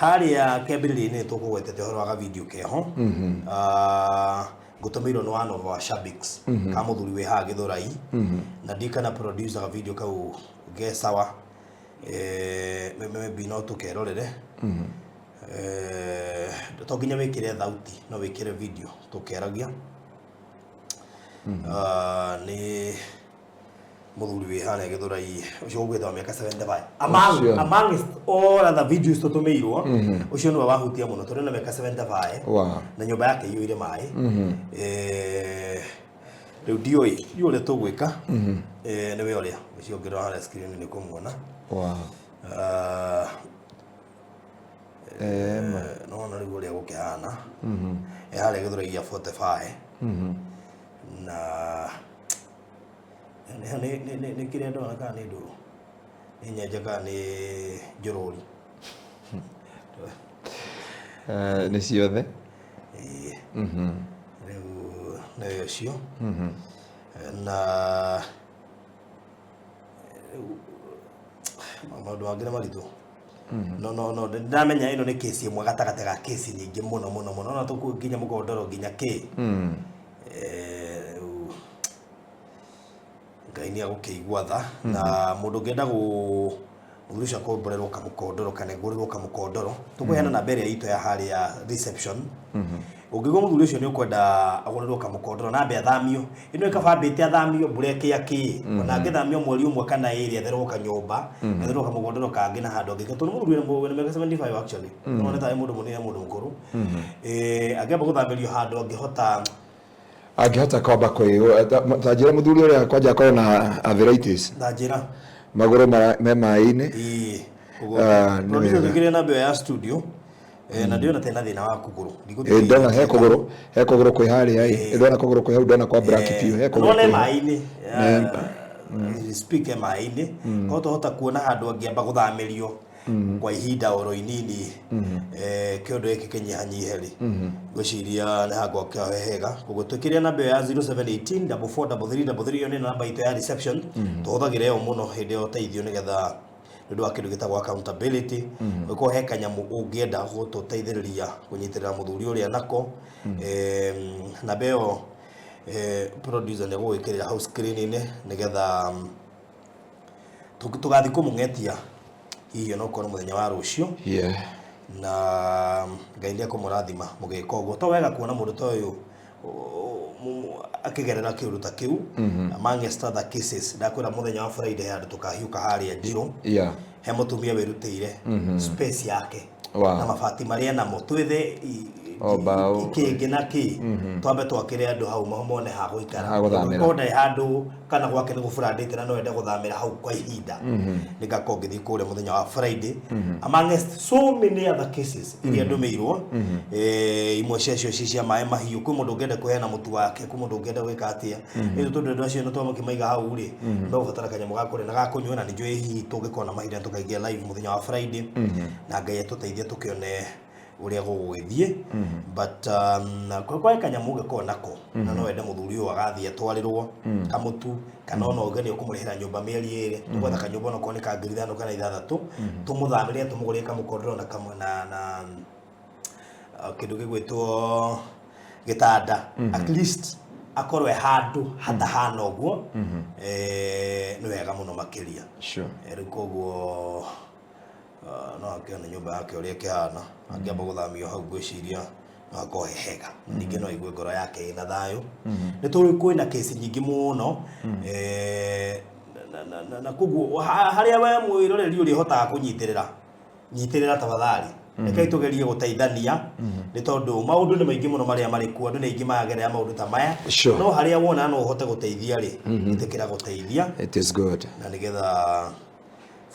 Harĩa kĩambĩrĩria-inĩ tũkũgwetete ũhoro wa gavideo keho. Ah, ngũtũmĩirwo nĩ one of our shabiks ka mũthuri wĩ haha Gĩthũrai. Na ndikana producer gavideo kau ge sawa. Eh, maybe no tũkerorere. Eh, to nginya wĩkĩre thauti, no wĩkĩre video tũkĩaragia. Ah, nĩ Mũthuri wĩ harĩa Gĩthũrai ũcio ũgwĩte wa mĩaka 75 among, Ũcio. amongst all other videos tũtũmĩirwo, ũcio nĩwe wahutia mũno tondũ na mĩaka 75 na nyũmba yake iyũire maĩ. Eh, rĩu ndiũĩ ndiũĩ ũrĩa tũgwĩka. Eh, nĩwe ũrĩa ũcio ũngĩrora harĩa screen nĩ kũmuona. Ah, Ma. Nona rĩu ũrĩa gũkĩhana e harĩa Gĩthũrai gĩa 45 na nĩ kĩrĩa ndona kana nĩ ndũrũ, nĩ nyenje kana nĩ njũrũri? Eh, nĩ ciothe. Ĩĩ. Rĩu nĩ ũcio na rĩu maũndũ mangĩ nĩ maritũ, no ndamenya ĩno nĩ kesi ĩmwe gatagatĩ ga kesi nyingĩ mũno mũno mũno na tũkuo nginya mũkondoro nginya kĩ. Eh, rĩu Ngai nĩ agũkĩigua tha na mũndũ ũngĩenda gũ mũthuri ũcio akomborerwo kamũkondoro kana ĩgũrĩrwo kamũkondoro, tũkũheana namba ĩrĩa itũ ya harĩa reception. Ũngĩigua mũthuri ũcio nĩ ũkwenda agũrĩrwo kamũkondoro na ambe athamio, ĩno ĩkaba ambĩte athamio mbura ĩkĩa kĩ, ona angĩthamio mweri ũmwe kana ĩrĩ, etherwo kanyũmba, etherwo kamũkondoro kangĩ na handũ angĩ, tondũ mũthuri wĩna mĩaka 75 actually no one tarĩ mũndũ mũnini, mũndũ mũkũrũ. Eh, angĩamba gũthamĩrio handũ angĩhota Angĩhota kwamba kwĩ ta njĩra mũthuri ũrĩa kwanja akorwo na arthritis. Na njĩra. Magũrũ me maĩ-inĩ. Ĩĩ. Ah, nĩ Producer, wega. tũkĩrĩ namba ĩyo ya studio. Eh, na ndĩrona tena thĩna wa kũgũrũ. Ĩ, ndona he kũgũrũ, he kũgũrũ kwĩ harĩa ĩ, ndona kũgũrũ kwĩ hau, ndona kwa black biũ, he kũgũrũ None kwĩ ho. maĩ-inĩ. Speak e maĩ-inĩ. Korwo twahota kuona handũ angĩamba gũthamĩrio kwa ihinda oro inini, eh, kĩũndũ gĩkĩ kĩnyihanyihe rĩ, ngwĩciria nĩ hangwa kĩahe hega. Koguo twĩkĩre namba ĩyo ya 0718 443333. Ĩyo nĩ namba itũ ya reception, tũhũthagĩra ĩyo mũno hĩndĩ ya ũteithio nĩgetha nĩ ũndũ wa kĩndũ gĩtagwo accountability. Ũngĩkorwo he kanyamũ ũngĩenda gũtũteithĩrĩria kũnyitĩrĩra mũthuri ũrĩa nako, namba ĩyo, producer nĩ egũgwĩkĩrĩra hau screen-inĩ nĩgetha tũgathiĩ kũmũng'etia hihi onokorwo mũthenya wa rũciũ. Na Ngai nĩ ekũmũrathima mũgĩka ũguo. To wega kuona mũndũ ta ũyũ akĩgerera kĩũndũ ta kĩu amongst other cases. Ndakwĩra mũthenya wa Friday he handũ tũkahiũka harĩa Njirũ, he mũtumia wĩrutĩire space yake na mabati marĩa namo twĩthe O mbaũ. Kĩngĩ na kĩ twambe twakĩre andũ hau mone ha gũikara. Ha gũthamĩra. Korwo ndarĩ handũ kana gwake nĩ gũburandĩte na no ende gũthamĩra hau kwa ihinda, nĩ ngakorwo ngĩthiĩ kũrĩa mũthenya wa Friday amongst so many other cases iria ndũmĩirwo. Eh, imwe ciacio ci cia maĩ mahiũ, kwĩ mũndũ ũngĩenda kũheana mũtu wake, kwĩ mũndũ ũngĩenda gwĩka atĩa. Rĩu tondũ andũ acio nĩ twamũkĩmaiga hau rĩ, megũbatara kanyamũ ga kũrĩa na ga kũnyua, na nĩ njũĩ hihi tũngĩkorwo na mahinda tũkaingĩra live mũthenya wa Friday na Ngai atũteithie tũkĩone ũrĩa gũgũgĩthiĩ. But kwa kanyamũ ũngĩkorwo nako na no wende mũthuri ũyũ agathiĩ atwarĩrwo kamũtu, kana ona ũge nĩ ũkũmũrĩhĩra nyũmba mĩeri 2, tũgwetha kanyũmba onokorwo nĩ ka 5,000 kana 6,000, tũmũthamĩrie, tũmũgũrĩre kamũkondoro na kamwe na kĩndũ gĩgwĩtwo gĩtanda, at least akorwo e handũ hatahana ũguo. Eh, nĩ wega mũno makĩria. Eh, rĩu koguo no akĩone nyũmba yake ũrĩa ĩkĩhana, angĩamba gũthamio hau ngwĩciria no hakorwo he hega. Ningĩ no aigue ngoro yake ĩna thayũ. Nĩ tũĩ kwĩna kesi nyingĩ mũno. Eh, na koguo harĩa we mwĩroreri ũrĩa ũhotaga kũnyitĩrĩra, nyitĩrĩra tafadhali. Rekei tũgerie gũteithania nĩ tondũ maũndũ nĩ maingĩ mũno marĩa marĩ kuo, andũ nĩ aingĩ maragerera maũndũ ta maya. No harĩa wona no ũhote gũteithia rĩ, ĩtĩkĩra gũteithia. It is good. Na nĩgetha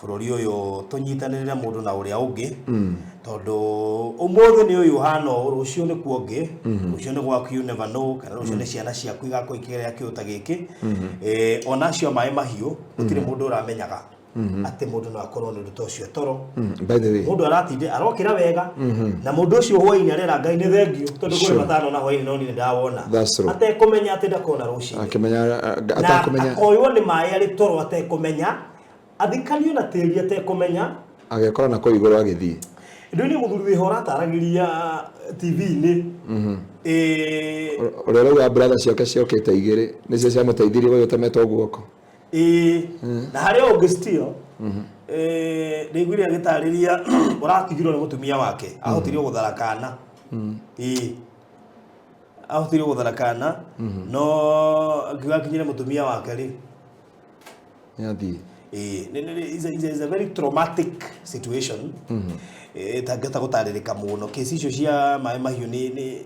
bũrũri ũyũ tũnyitanĩrĩre mũndũ na ũrĩa ũngĩ, tondũ ũmũthĩ nĩ ũyũ ũhana ũũ, rũciũ nĩ kuo ũngĩ, rũciũ nĩ gwaku, you never know, kana rũciũ nĩ ciana ciaku igakorwo ikĩgerera kĩũndũ ta gĩkĩ. Eh, ona acio a maĩ mahiũ, gũtirĩ mũndũ ũramenyaga atĩ mũndũ no akorwo nĩ ũndũ ta ũcio toro. By the way, Mũndũ aratinde arokĩra wega na mũndũ ũcio hwainĩ arera Ngai nĩ thengio tondũ kũrĩ matano na hwainĩ no niĩ ndawona. That's true. Atekũmenya atĩ ndakona rũcinĩ. Akĩmenya Na atakũmenya. Akoywo nĩ maĩ arĩ toro atekũmenya, athikanio na tĩri atekũmenya. Agekora na kũu igũrũ agĩthiĩ. Ndå nä må thuri wä ho ũrataragĩria TV-inĩ. Ũrĩa ũrauga brother ciake ciokĩte igĩrĩ nĩcio ciamũteithirie gũgĩtemetwo guoko. Ĩĩ, na harĩa ũngĩ still ndĩiguire agĩtarĩria ũratigirwo nĩ mũtumia wake, ahotirio gũthara kana. Ĩĩ, ahotirio gũthara kana, no akiuga akinyire mũtumia wake rĩ. Nĩathiĩ. Ĩĩ, is a very traumatic situation ĩtangĩhota gũtarĩrĩka mũno. Kesi icio cia maĩ mahiũ nĩ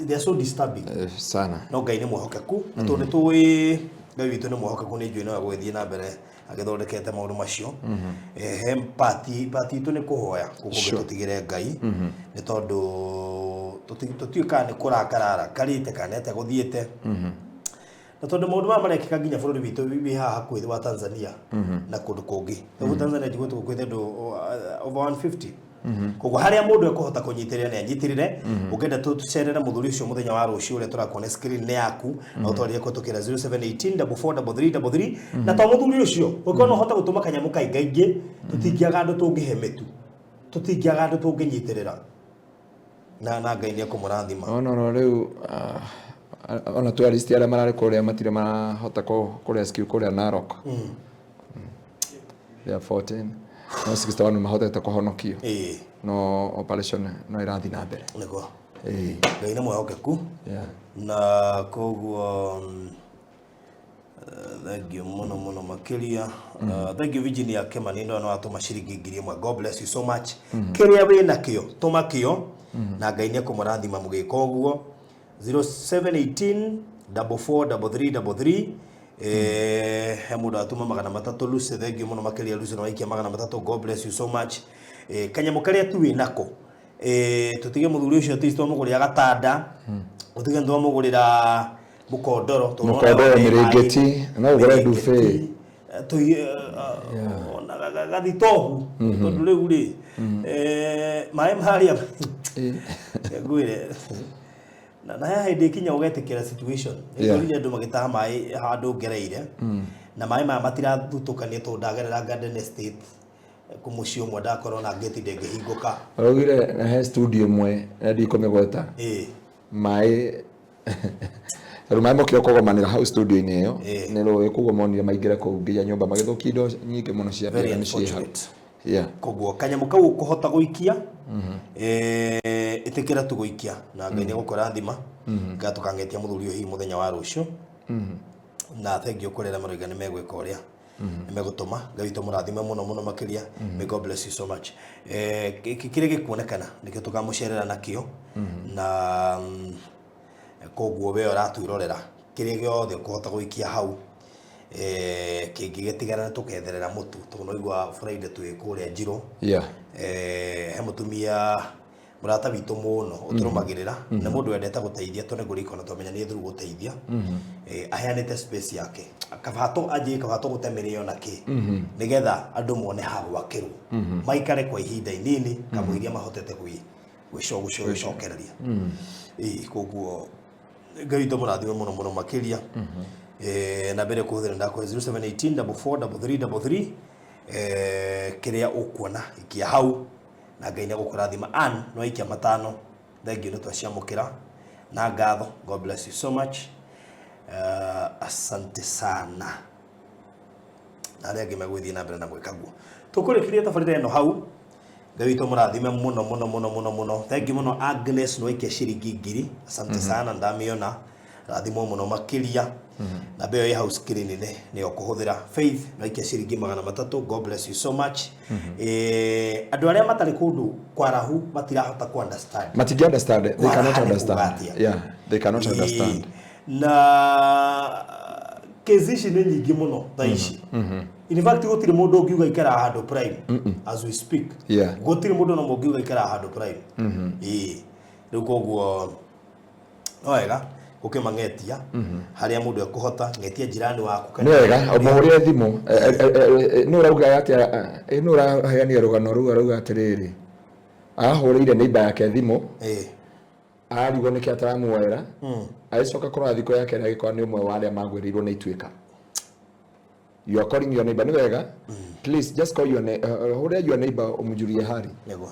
they are so disturbing. Sana. No Ngai nĩ mwĩhokeku, na tondũ nĩ tũĩ Ngai witũ nĩ mwĩhokeku, nĩ njũĩ no egũgĩthiĩ na mbere agĩthondekete maũndũ macio. He pati itũ nĩ kũhoya kũguo tũtigĩre Ngai, nĩ tondũ tũtiũĩ kana nĩ kũrakara arakarĩte kana nĩ atĩa gũthiĩte, na tondũ maũndũ maya marekĩka nginya bũrũri witũ wĩ haha hakuhĩ wa Tanzania na kũndũ kũngĩ. Koguo Tanzania njiguĩte gũkuĩte andũ over 150. Koguo harĩa mũndũ ekũhota kũnyitĩrĩra nĩ anyitĩrĩre. Ũngĩenda tũcerere mũthuri ũcio mũthenya wa rũciũ, ũrĩa tũrakuona screen nĩ yaku, na ũtwarĩre kũhetũkĩra 0718 443333. Na to mũthuri ũcio, ũngĩkorwo no ũhote gũtũma kanyamũ kaingaingĩ, tũtingĩaga andũ tũngĩhe mĩtu, tũtingĩaga andũ tũngĩnyitĩrĩra, na Ngai nĩ ekũmũrathima. Ona no rĩu ona tourist arĩa mararĩ kũrĩa matirĩ marahota kũ rescue kũrĩa Narok. They are 14, no 61 mahotete kũhonokio. No operation no ĩrathiĩ na mbere. Nĩguo. Ngai nĩ mwĩhokeku. Na koguo thank you mũno mũno makĩria. Thank you Virginia Kĩmani, ndo no atũma ciringi 1000. God bless you so much. Kĩrĩa wĩ nakĩo tũma kĩo, na Ngai nĩ ekũmũrathima mũgĩka ũguo. 0718 443333. He mũndũ atũma 300, Lucy, thank you mũno makĩria. Lucy, nĩ waikia 300, God bless you so much. Kanyamũ karĩa tu wĩ nako, tũtige mũthuri ũcio atĩ twamũgũrĩra gatanda, tũtige twamũgũrĩra mũkondoro tondũ Mũkondoro, nona wĩ mĩrĩngĩti, maĩ-inĩ. No ũgũre Mĩrĩngĩti, duvet. Ona gathitobu, tondũ rĩu rĩ maĩ marĩa ngwĩre na he hĩndĩ ikinya ũgetĩkĩra situation. Nĩngorire andũ magĩtaha maĩ handũ ngereire, na maĩ maya matirathutũkania tondũ ndagerera Garden Estate kũmũciĩ ũmwe, ndakorwo na ngĩti ndĩngĩhingũka. Araugire na he studio ĩmwe na ndikũmĩgweta, maĩ tondũ maĩ mokire kũgomanĩra hau studio-inĩ ĩyo nĩ rũĩ, koguo monire maingĩre kũu nginya nyũmba, magĩthũkia indo nyingĩ mũno cia Very mĩciĩ hau. unfortunate. Koguo kanyamũ kau ũkũhota gũikia, ĩtĩkĩra tu gũikia, na Ngai nĩ egũkũrathima. Nga tũkangetia mũthuri ũyũ hihi mũthenya wa rũciũ. Na thank you kũrĩ arĩa maroiga nĩ megwĩka ũrĩa nĩ megũtũma. Ngai witũ mũrathime mũno mũno makĩria. May God bless you so much. Kĩrĩa gĩkuonekana nĩkĩo tũkamũcerera nakĩo, na koguo we ũratwĩrorera, kĩrĩa gĩothe ũkũhota gũikia hau, kĩngĩgĩtigara nĩ tũketherera mũtu, tondũ no igua Friday twĩ kũrĩa Njirũ. He mũtumia mũrata witũ mũno ũtũrũmagĩrĩra, nĩ mũndũ wendete gũteithia, tondũ nĩngũririkana twamenya nĩ through gũteithia. Aheanĩte space yake, kaba to anjie, kaba tũgũte mĩrĩo na kĩ, nĩgetha andũ mone ha gwakĩrwo maikare kwa ihinda inini kamũiria mahotete gwĩcokereria. Ĩĩ, koguo Ngai witũ mũrathime mũno mũno makĩria. Na mbere kũhũthĩra ndakũhe 0718 443333. Kĩrĩa ũkuona ikia hau, na Ngai nĩ egũkũrathima. Ann no aikia 5, thank you, nĩ twaciamũkĩra na ngatho. God bless you so much. Asante sana, na arĩa angĩ megũgĩthiĩ na mbere na gwĩka guo. Tũkũrĩkĩria tabarĩra ĩno hau. Ngai witũ mũrathime mũno mũno mũno mũno mũno. Thank you mũno Agnes, nĩ waikia ciringi 1000, asante sana, ndamĩona, rathimwo mũno makĩria. Namba ĩyo ĩ hau screen-inĩ nĩyo kũhũthĩra. Faith nĩ waikia ciringi 300, God bless you so much. Andũ arĩa matarĩ kũndũ kwarahu matirahota ku understand. Matingĩ understand, they cannot Kwaraha nĩ understand. kuga atĩa? Yeah, they cannot understand. Na kesi ici nĩ nyingĩ mũno thaa ici. In fact, gũtirĩ mũndũ ũngiuga ikara handũ prime as we speak. Gũtirĩ mũndũ no ũngiuga ikara handũ prime. Ĩĩ, rĩu koguo no wega ũkĩmang'etia harĩa mũndũ ekũhota, ng'etia jirani waku. Nĩ wega ũmũhũrĩre thimũ. Nĩ ũrauga atĩa? Nĩ ũraheanire rũgano rũu, arauga atĩrĩrĩ, ahũrĩire neighbor yake thimũ, arigwo nĩkĩ ataramuoera, agĩcoka kũrora thikũ yake agĩkora nĩ ũmwe wa arĩa magwĩrĩirwo nĩ ituĩka. You are calling your neighbor, nĩ wega, please just call your hũrĩra your neighbor ũmũjurie hali. Nĩguo.